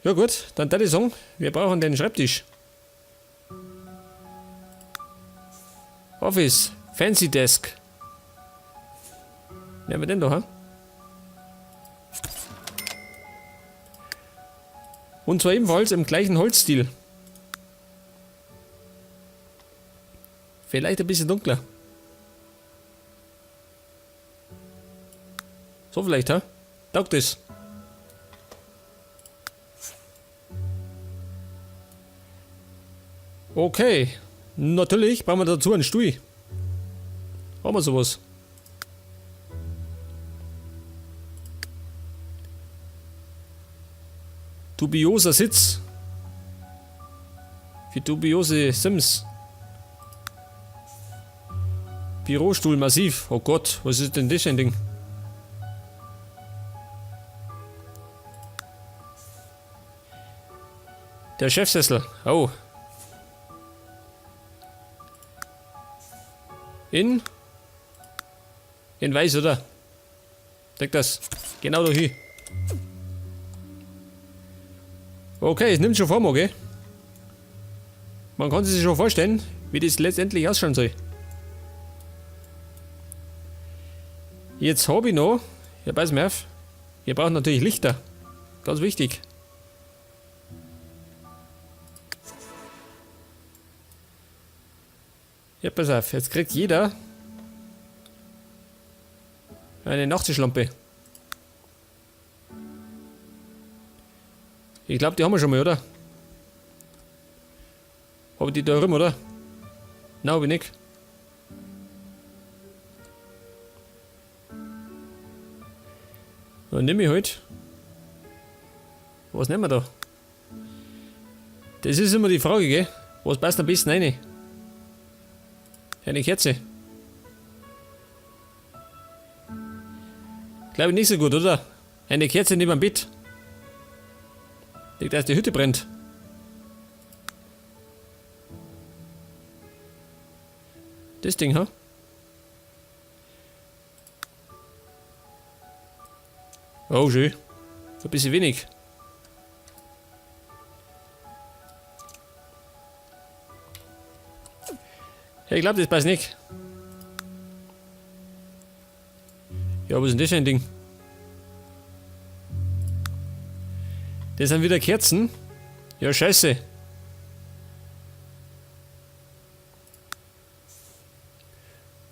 Ja gut, dann würde ich sagen, wir brauchen den Schreibtisch. Office, Fancy Desk. Nehmen wir den da, ha? Und zwar ebenfalls im gleichen Holzstil. Vielleicht ein bisschen dunkler. So vielleicht, ha? Taugt das? Okay. Natürlich brauchen wir dazu einen Stuhl. Haben wir sowas? Dubioser Sitz. Für dubiose Sims. Bürostuhl massiv. Oh Gott, was ist denn das für ein Ding? Der Chefsessel. Oh. In? In weiß, oder? Deck das. Genau da hin. Okay, es nimmt schon Form, okay? Man kann sich schon vorstellen, wie das letztendlich ausschauen soll. Jetzt hab ich noch, ja, pass mir auf, wir brauchen natürlich Lichter. Ganz wichtig. Ja, pass auf, jetzt kriegt jeder eine Nachttischlampe. Ich glaub, die haben wir schon mal, oder? Hab ich die da rum, oder? Nein, hab ich nicht. Dann nehme ich halt. Was nehmen wir da? Das ist immer die Frage, gell? Was passt am besten rein? Eine Kerze. Glaube ich nicht so gut, oder? Eine Kerze neben dem Bett. Liegt, dass die Hütte brennt. Das Ding, ha? Oh, schön. Ein bisschen wenig. Ja, ich glaub, das passt nicht. Ja, was ist denn das für ein Ding? Das sind wieder Kerzen. Ja, scheiße.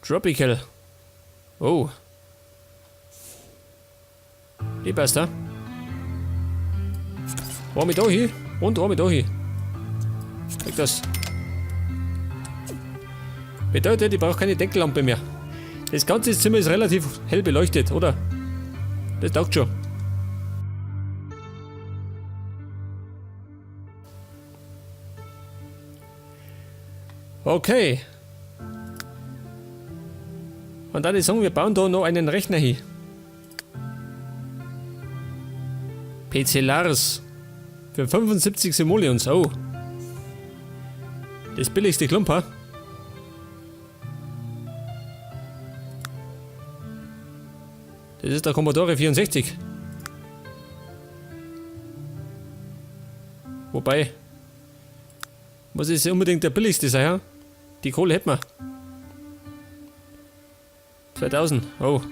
Tropical. Oh. Die passt da. War mit da hier und war mit da hier. Weg das. Bedeutet, ich brauche keine Deckenlampe mehr. Das ganze Zimmer ist relativ hell beleuchtet, oder? Das taugt schon. Okay. Und dann ist sagen, wir bauen da noch einen Rechner hin. PC Lars. Für 75 Simoleons. Oh. Das billigste Klumper. Das ist der Commodore 64. Wobei, muss es unbedingt der billigste sein, ja? Die Kohle hätten wir. 2000, oh.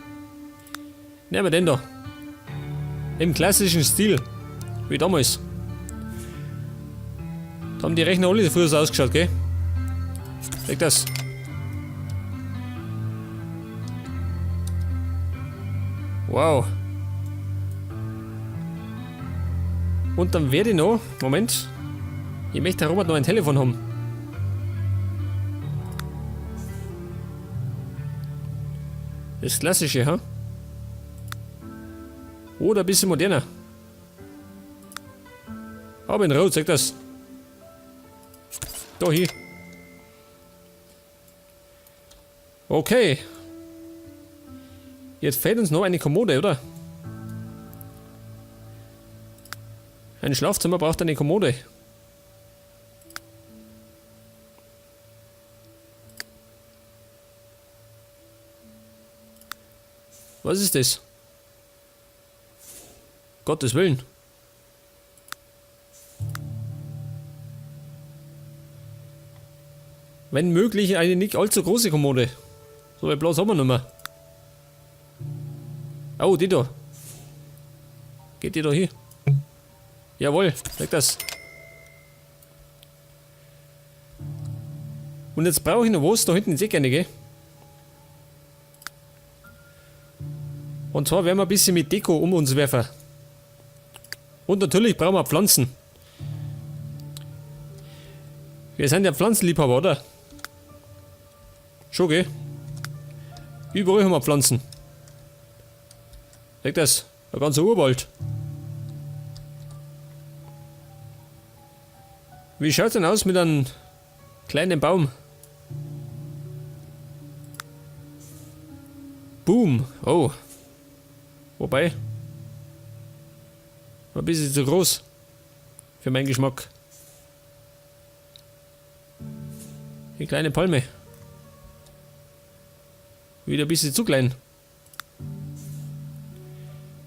Nehmen wir den da. Im klassischen Stil, wie damals. Da haben die Rechner alle früher so ausgeschaut, gell? Leg das. Wow. Und dann werde ich noch, Moment, ich möchte der Robert noch ein Telefon haben. Das klassische, ha? Oder ein bisschen moderner. Aber in Rot, sag das. Da hier. Okay. Jetzt fehlt uns noch eine Kommode, oder? Ein Schlafzimmer braucht eine Kommode. Was ist das? Gottes Willen. Wenn möglich eine nicht allzu große Kommode. So viel Platz haben wir nicht mehr. Oh, die da. Geht die da hin? Jawohl, sag das. Und jetzt brauche ich noch was, da hinten ins Eck rein, gell? Und zwar werden wir ein bisschen mit Deko um uns werfen. Und natürlich brauchen wir Pflanzen. Wir sind ja Pflanzenliebhaber, oder? Schon, gell? Überall haben wir Pflanzen. Sag das, ein ganzer Urwald. Wie schaut's denn aus mit einem kleinen Baum? Boom. Oh. Wobei. War ein bisschen zu groß. Für meinen Geschmack. Die kleine Palme. Wieder ein bisschen zu klein.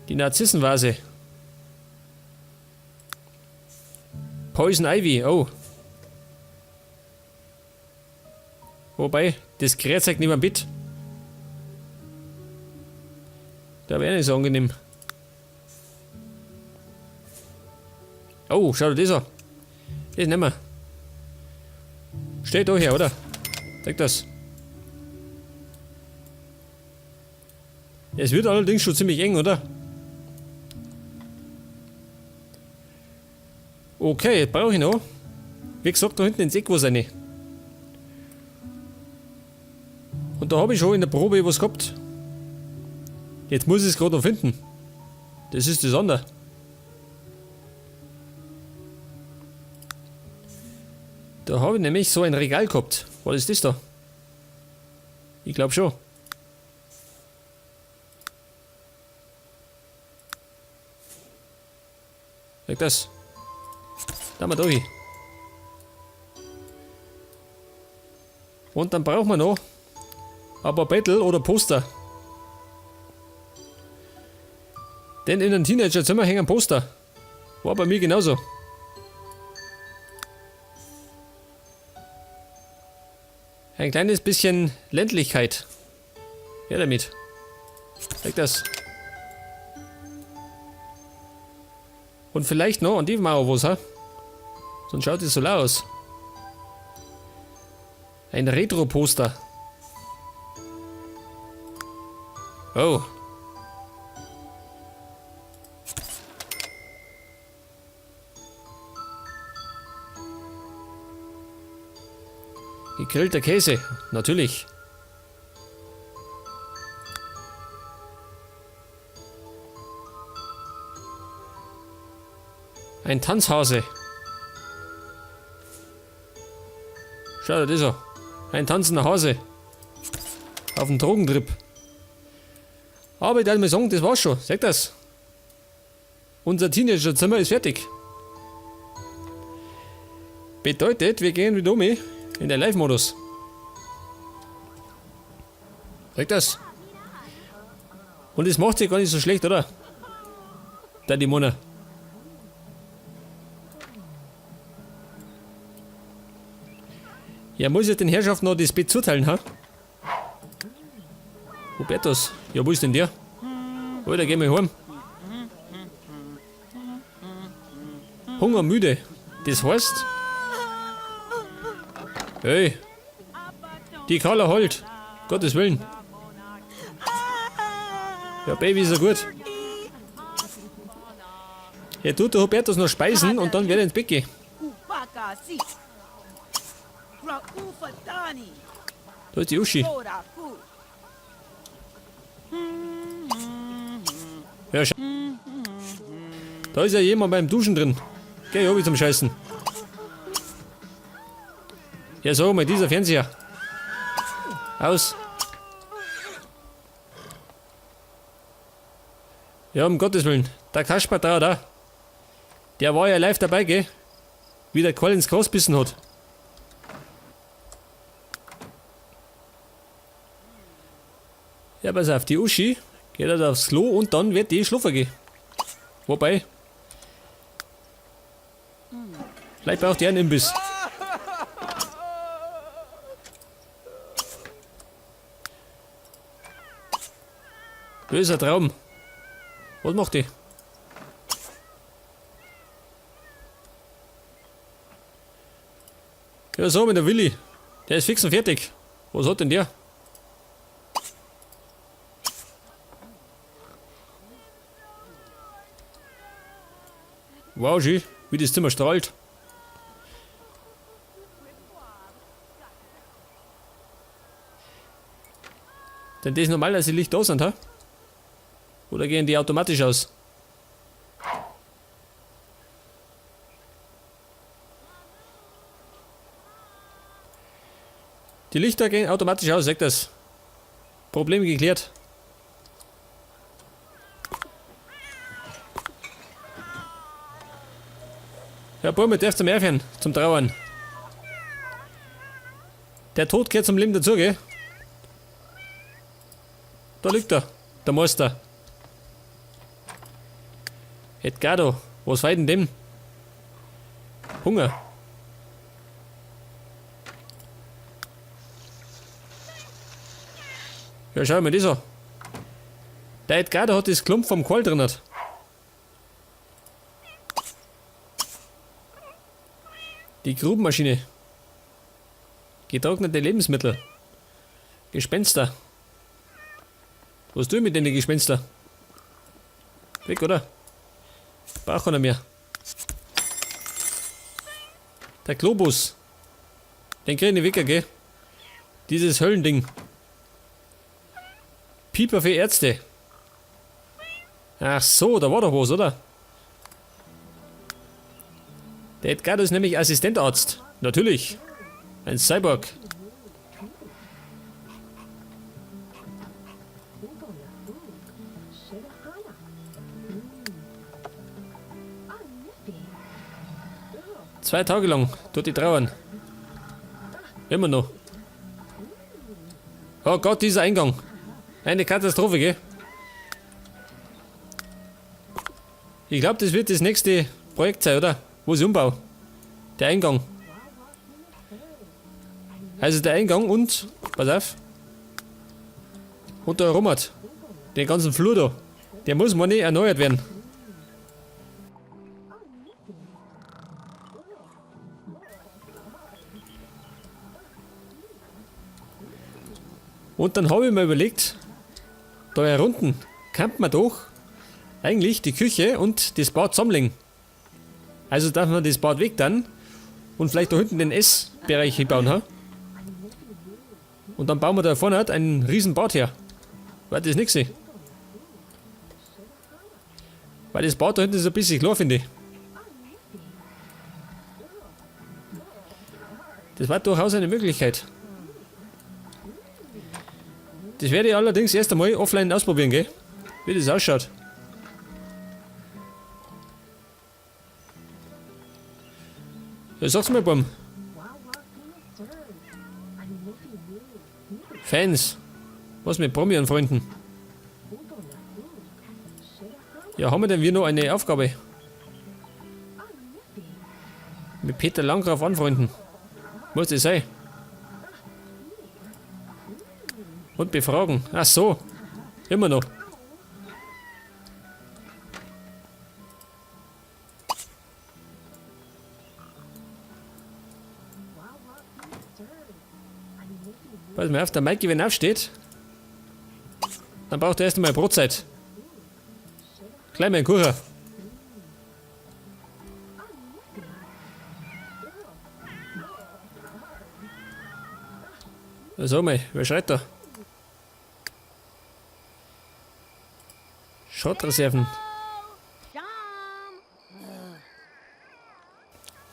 Die Narzissenvase. Poison Ivy, oh. Wobei, das Gerät zeigt nicht mehr mit. Da wäre nicht so angenehm. Oh, schau dir das an. Das nehmen wir. Steht da her, oder? Zeig das. Es wird allerdings schon ziemlich eng, oder? Okay, brauche ich noch. Wie gesagt, da hinten ins Eck was eine. Und da habe ich schon in der Probe was gehabt. Jetzt muss ich es gerade noch finden. Das ist das andere. Da habe ich nämlich so ein Regal gehabt. Was ist das da? Ich glaub schon. Sag das. Da mal da hin. Und dann brauchen wir noch ein paar Bettel oder Poster. Denn in einem Teenagerzimmer hängen Poster. War bei mir genauso. Ein kleines bisschen Ländlichkeit. Ja, damit. Zeig das. Und vielleicht noch an die Mauer was, ha? Sonst schaut es so lau aus. Ein Retro-Poster. Oh. Gegrillter Käse, natürlich. Ein Tanzhase. Schau dir das an. Ein tanzender Hase. Auf dem Drogentrip. Aber ich darf mal sagen, das war's schon. Seht das. Unser Teenagerzimmer ist fertig. Bedeutet, wir gehen wieder um in den Live-Modus. Seht das. Und es macht sich gar nicht so schlecht, oder? Da die Mona. Ja, muss ich den Herrschaften noch das Bett zuteilen, ha? Hubertus, ja, wo ist denn der? Alter, geh mal heim. Hunger, müde. Das heißt... Hey! Die Carla holt! Gottes Willen! Ja, Baby ist ja gut. Ja, tut der Hubertus noch speisen und dann wird er ins Bett gehen. Da ist die Uschi. Ja, da ist ja jemand beim Duschen drin. Geh, hab ich zum Scheißen. Ja, sag mal, dieser Fernseher. Aus. Ja, um Gottes Willen. Der Kasper da, da. Der war ja live dabei, gell? Wie der Qual ins Gras bissen hat. Ja, pass auf, die Uschi geht halt aufs Klo und dann wird die schlafen gehen. Wobei. Vielleicht braucht die einen Imbiss. Böser Traum. Was macht die? Ja, so, mit der Willi. Der ist fix und fertig. Was hat denn der? Wow, schön, wie das Zimmer strahlt. Denn das ist normal, dass die Lichter da sind, ha? Oder gehen die automatisch aus? Die Lichter gehen automatisch aus, sagt das. Problem geklärt. Ja, Burme, darfst zum Erfern, zum Trauern. Der Tod gehört zum Leben dazu, gell? Da liegt er, der Meister. Edgardo, was fehlt denn dem? Hunger. Ja, schau mal das an. Der Edgardo hat das Klump vom Kohl drin. Die Grubenmaschine. Getrocknete Lebensmittel. Gespenster. Was tue ich mit den Gespenster? Weg, oder? Brauch keiner mehr. Der Globus. Den krieg ich nicht weg, gell? Dieses Höllending. Pieper für Ärzte. Ach so, da war doch was, oder? Der Edgardo ist nämlich Assistentarzt. Natürlich. Ein Cyborg. 2 Tage lang tut die trauern. Immer noch. Oh Gott, dieser Eingang. Eine Katastrophe, gell? Ich glaub, das wird das nächste Projekt sein, oder? Wo ich umbau. Der Eingang. Also der Eingang und, pass auf, und der Romat. Den ganzen Flur da. Der muss mal nicht erneuert werden. Und dann habe ich mir überlegt, da herunten kann man doch eigentlich die Küche und das Bad zusammenlegen. Also darf man das Bad weg dann und vielleicht da hinten den Essbereich hinbauen, ha? Und dann bauen wir da vorne halt ein riesen Bad her. Weil das nix ist. Weil das Bad da hinten ist ein bisschen klar, finde ich. Das war durchaus eine Möglichkeit. Das werde ich allerdings erst einmal offline ausprobieren, gell? Wie das ausschaut. Ja, sag's mal, Baum. Fans. Was mit Promi und Freunden? Ja, haben wir denn wir noch eine Aufgabe? Mit Peter Landgraf anfreunden. Muss das sein? Und befragen. Ach so. Immer noch. Pass mal auf, der Mikey, wenn er aufsteht, dann braucht er erst einmal Brotzeit. Gleich mal einen Kuchen. Sag mal, wer schreit da? Schrottreserven.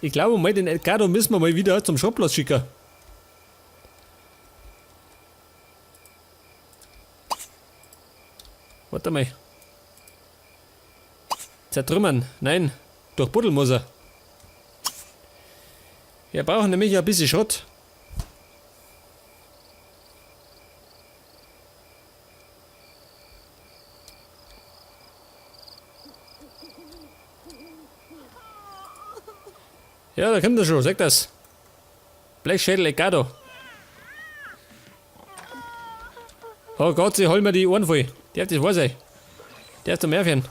Ich glaube mal, den Edgardo müssen wir mal wieder zum Schrottplatz schicken. Warte mal. Zertrümmern. Nein, durchbuddeln muss er. Wir brauchen nämlich ein bisschen Schrott. Ja, da kommt er schon, sag das. Blechschädel Edgardo. Oh Gott, sie holen mir die Ohren voll. Darf das wahr sein? Darf zum aufhören?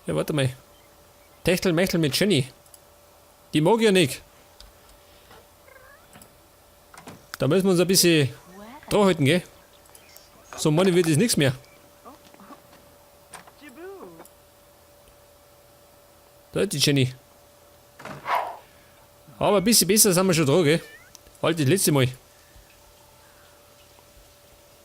Ja, warte mal. Techtelmechtel mit Jenny. Die mag ich ja nicht. Da müssen wir uns ein bisschen dran halten, gell? So meine wird das nichts mehr. Da ist die Jenny. Aber ein bisschen besser sind wir schon dran, gell? Halt das letzte Mal.